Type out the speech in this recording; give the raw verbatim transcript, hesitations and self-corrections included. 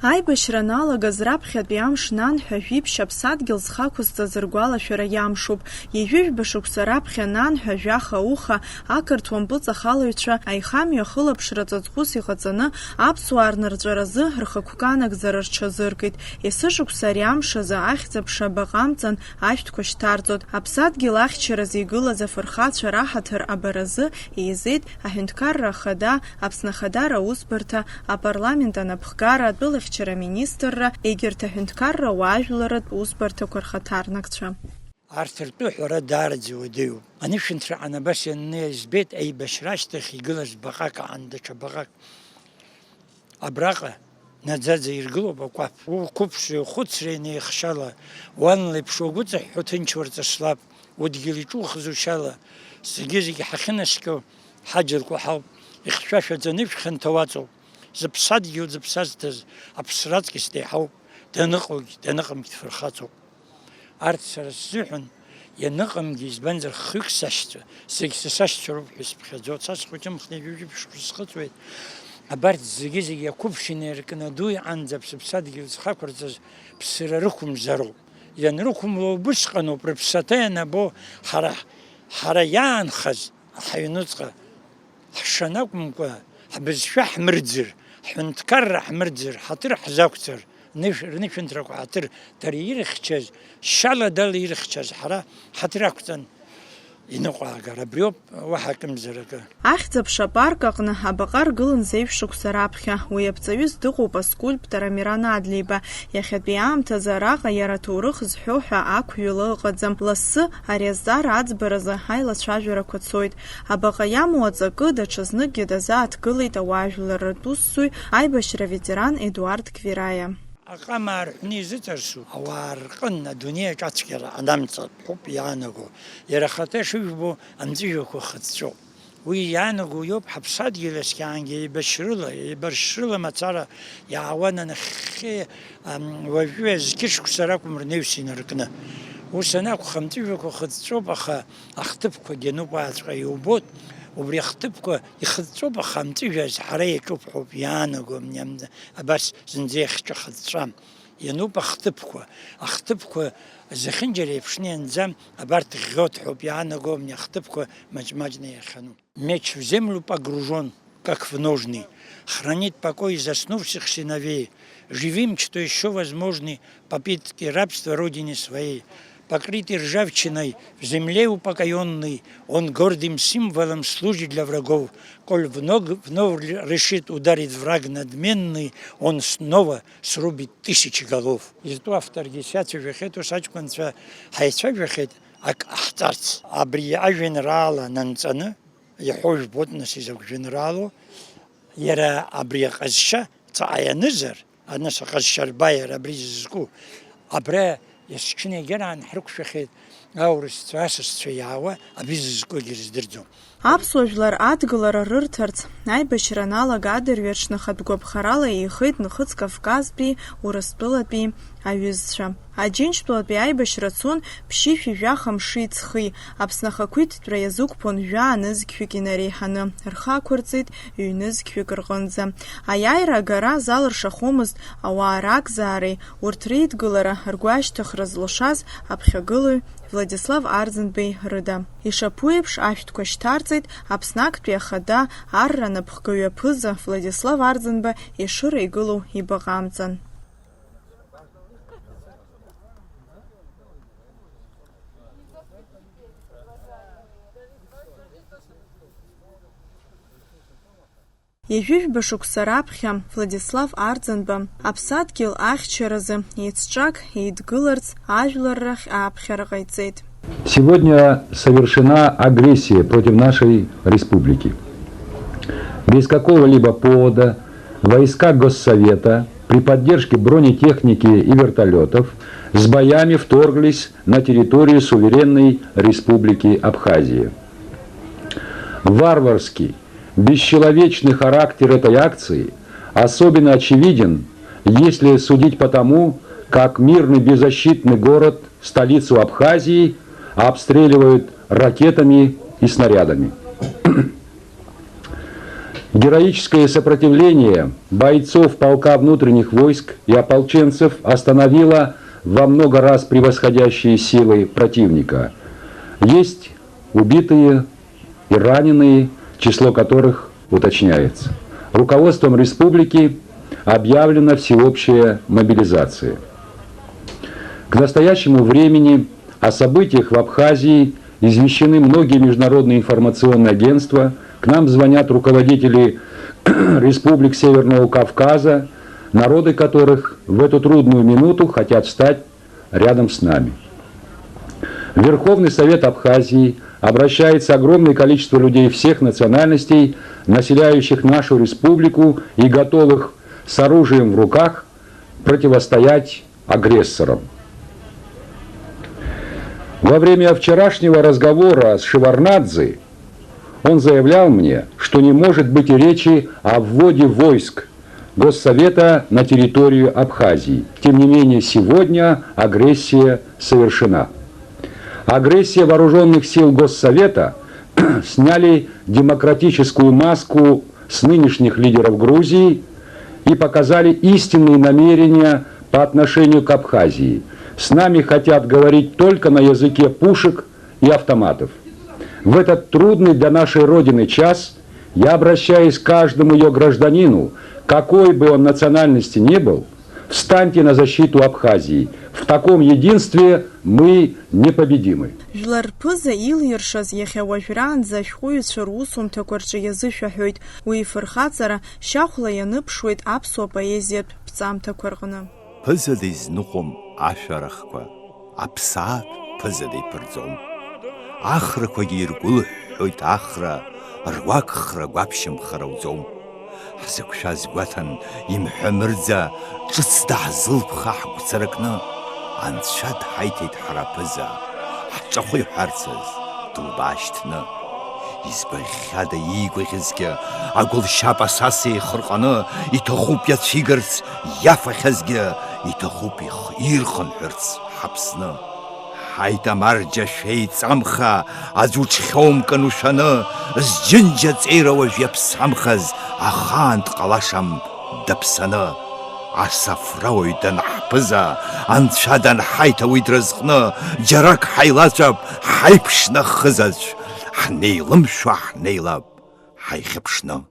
Аибашьра аналагаз раԥхьатәи амш нанҳәа жәиԥшь аԥсадгьыл зхы ақәызҵаз ргәалашәара иамшуп. Ҩажәижәба шықәса раԥхьа нанҳәа жәаха ауха ақырҭуа мпыҵахалаҩцәа аихамҩа ахылаԥшра ҵатҟәыс иҟаҵаны аԥсуаа рнырҵәаразы рхықәкы анагӡара рҽазыркит. Есышықәса ари амш азы ахьӡ-аԥша абаҟа амҵан ашәҭқәа шьҭарҵоит. Аԥсадгьыл ахьчаразы игылаз афырхацәа раҳаҭыр абаразы еизеит Аҳәынҭқарра Ахада, Аԥсны Ахадара аусбарҭа, апарламент анапхгара, атәылахьчара аминистрра, егьырҭ аҳәынҭқарра уаажәларратә усбарҭақәа рхаҭарнакцәа. Арҭ ртәы ҳәара даараӡа иуадаҩуп. Анышәынҭраҟны абас ианнеи збеит, аибашьра ашьҭахь игылаз баҟак аан даҽа баҟак. Абраҟа наӡаӡа иргылоуп акәаԥ. Уқәыԥшреи ухәыцреи неихшьала, уан леиԥш угәыҵаҳәҳәо ҭынч уарҵысла, удгьыл иҿухыз ушьала, зегьы-зегь ҳахьынаскьо ҳаџьарқәа ҳауп, ихьшәашәаӡа анышә хьанҭа уаҵоуп. Зыԥсадгьыл зыԥсазҭаз, аԥсра аҵкьыс деиҳауп, даныҟоугь, даныҟамгь дфырхаҵоуп. Арҭ сара сзыҳәан ианыҟамгьы, избанзар, хҩык сашьцәа, зегь са сашьцәа роуп ҳәа исыԥхьаӡо, са схәыҷымхны ҩажәи жәиԥшь шықәса схыҵуеит. Абарҭ зегьы-зегьы ақәыԥшь инаркны адәы иҟанӡа аԥсыԥсадгьыл зхақәырҵаз ԥсра рықәымзароуп. Ианрықәымло убысҟаноуп рыԥсаҭа ианабо ҳара, ҳара иаанхаз ҳаҩнуҵҟа. Ҳшанакәымкәа, ҳбызшәа ҳмырӡыр, ҳҳәынҭқарра ҳмырӡыр, ҳаҭыр ҳзақәҵар, нышә-, рнышәынҭрақәа ҳаҭыр дара ирыхьчаз, шьала-дала ирыхьчаз ҳара ҳаҭыр ақәҵан иныҟәаагар, абриоуп, уаҳа акымзар акы. Ахьӡ-аԥша апарк аҟны абаҟа ргылан зеижә шықәса раԥхьа. Уи аԥҵаҩыс дыҟоуп аскульптор Амиран Адлеиба. Иахьатәи аамҭазы араҟа иара аҭоурых зҳәо ҳәа ақәҩыла ыҟаӡам. Лассы ари азҵаара аӡбаразы аилацәажәарақәа цоит. Абаҟа иамоу аҵакы даҽазныкгьы дазааҭгылеит ауаажәларратә усзуҩ, аибашьра аветеран Едуард Квираиа. Аҟама аарҳәны изыҵарсу ауаа рҟын адунеи аҿы ацәгьара анамҵатә ҳәоуп иаанаго. Иара ахаҭа ишыжәбо амҵәыжәҩақәа хыҵәҵәоуп. Уи иаанаго иоуп ҳаԥсадгьыл иаскьаангьы еибашьрыла, еибаршьрыла мацара иаауан анахьхьи, ам, уажәы зқьышықәса ракәым рнаҩс инаркны. Ус анакәха, амҵәыжәҩақәа хыҵәҵәоуп, аха ахҭыԥқәагьы ануп уааҵәҟьа иубоит. Убри ахҭыԥқәа ихыҵәҵәоуп, аха амҵәыжәҩа азҳара иаҿуп ҳәоуп иаанаго, ам, ам, абас зынӡа иахьчахыҵәҵәам. Иануп ахҭыԥқәа. Ахҭыԥқәа зехьынџьара еиԥшны ианӡам, абарҭ ӷьӷьоит ҳәоуп иаанаго, ам, ахҭыԥқәа маҷ-маҷны иахьану. Меч в землю погружен, как в ножны, хранит покой заснувших сыновей, живым, что ещё возможны попытки рабства Родине своей, покрытый ржавчиной, в земле упокоённый, он гордым символом служит для врагов, коль вновь, вновь решит ударить враг надменный, он снова срубит тысячи голов. Изтәу авторгьы сиацәажәахьеит, ус аҷкәынцәа ҳаицәажәахьеит ак ҟаҳҵарц. Абри ажәеинраала нанҵаны, иаҳәо жәбоит, нас, изакә жәеинраалоу, иара абри аҟазшьа ҵаҟа ианызар, анас аҟазшьа рбаиар абри зызку, абра есҽны егьараан ҳрықәшәахьеит аурысцәа, асасцәа иаауа, абри зызкугьы рыздырӡом. Аԥсуа жәлар адгылара рырҭарц, аибашьра аналага адырҩаҽны хатә гәаԥхарала еихеит Нхыҵ Кавказтәи, Урыстәылатәи аҩызцәа. Аџьынџьтәылатәи аибашьра цон ԥшьышәи жәаха мши ҵхи, Аԥсны ахақәиҭтәра иазықәԥон жәаа нызқьҩык инареиҳаны, рхы ақәырҵеит ҩнызқьҩык рҟынӡа. Аиааира агара залыршахомызт ауаа ракзаареи, урҭ реидгылара, ргәы ашьҭыхра зылшаз аԥхьагылаҩ Владислав Арӡынбеи рыда. Ишаԥу еиԥш, ашәҭқәа шьҭарҵеит Аԥсны актәи ахада, арра анапхгаҩы аԥыза Владислав Арӡынба Ешыра игылоу ибаҟа амҵан. Ҩажәижәба шықәса раԥхьа Владислав Арӡынба аԥсадгьыл ахьчаразы еицҿак еидгыларц ажәлар рахь ааԥхьара ҟаиҵеит. Сегодня совершена агрессия против нашей республики. Без какого-либо повода войска Госсовета при поддержке бронетехники и вертолетов с боями вторглись на территорию суверенной Республики Абхазия. Варварский, бесчеловечный характер этой акции особенно очевиден, если судить по тому, как мирный беззащитный город, столицу Абхазии, обстреливают ракетами и снарядами. Героическое сопротивление бойцов полка внутренних войск и ополченцев остановило во много раз превосходящие силы противника. Есть убитые и раненые, число которых уточняется. Руководством республики объявлена всеобщая мобилизация. К настоящему времени о событиях в Абхазии извещены многие международные информационные агентства, к нам звонят руководители республик Северного Кавказа, народы которых в эту трудную минуту хотят встать рядом с нами. Верховный Совет Абхазии обращается огромное количество людей всех национальностей, населяющих нашу республику и готовых с оружием в руках противостоять агрессорам. Во время вчерашнего разговора с Шеварднадзе он заявлял мне, что не может быть и речи о вводе войск Госсовета на территорию Абхазии. Тем не менее, сегодня агрессия совершена. Агрессия вооружённых сил Госсовета сняли демократическую маску с нынешних лидеров Грузии и показали истинные намерения по отношению к Абхазии. С нами хотят говорить только на языке пушек и автоматов. В этот трудный для нашей Родины час я обращаюсь к каждому её гражданину, какой бы он национальности ни был, встаньте на защиту Абхазии. В таком единстве мы непобедимы. Жәлар рԥыза илиршаз иахьа уажәраанӡа ашәҟәыҩҩцәа русумҭақәа рҿы иазышәаҳәоит. Уи ифырхаҵара шьахәла ианыԥшуеит аԥсуа поезиатә ԥҵамҭақәа рҟны. Ԥыза дизныҟәом ашәарахқәа, аԥсаатә ԥыза диԥырҵом. Ахрақәагьы иргәылҳәҳәоит ахра, руакхра гәаԥшьымхар ауӡом. Ҳзықәшәаз гәаҭан, имҳәа мырӡа, ҿыц даҳзылԥха ҳгәцаракны, Анцәа дҳаиҭеит ҳара аԥыза, ҳҿахәы иҳәарцаз, дылбаашьҭны. Избаӷьхьада иигәаӷьызгьы, агәылшьап асаса еихырҟаны, иҭахуп иацәигарц, иафахьазгьы, иҭахуп ихы ирхынҳәырц ҳаԥсны. Ҳаит, амарџьа шәеиҵамха, аӡә уҽхьоумкын ушәаны, зџьынџьа ҵеира уажә иаԥсамхаз, ахаан дҟалашам даԥсаны. Асафрауаҩ данаҳԥыза, Анцәа данҳаиҭа уи дразҟны, џьарак ҳаилаҵәап, ҳаиԥшны ахызаҵә, ҳнеилымшәа ҳнеилап ҳаихьыԥшны.